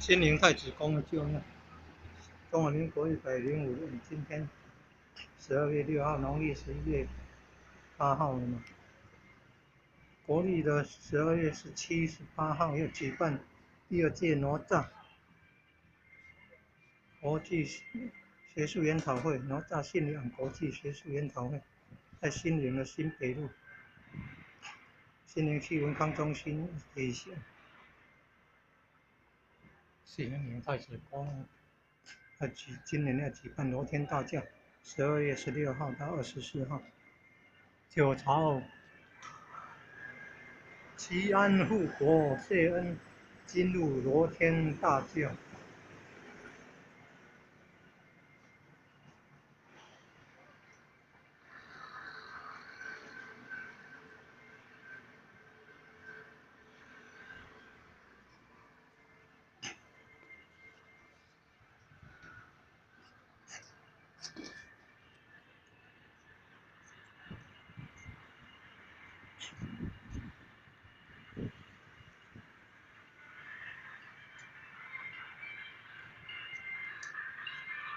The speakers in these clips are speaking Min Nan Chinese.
新营太子宫的旧庙。中华民国105年，今天12月6号，农历11月8号了嘛。国历的12月17、18号要举办第二届哪吒国际学术研讨会，哪吒信仰国际学术研讨会，在新营的新北路新营区文康中心举行。新营太子宫要举，今年要举办罗天大醮，12月16号到24号，九朝祈安护国谢恩，进入罗天大醮。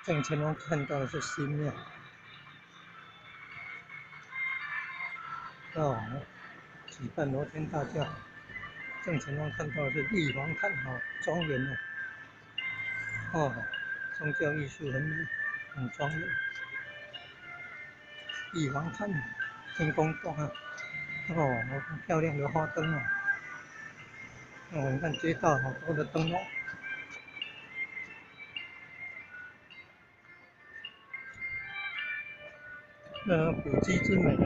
正前方看到的是新庙，哦，举办罗天大醮。正前方看到的是玉皇坛，好庄严哦，哦，宗教艺术很庄严。玉皇坛，天宫洞啊，哦，好漂亮的花灯哦，哦，你看街道好多的灯笼。那古迹之美啊！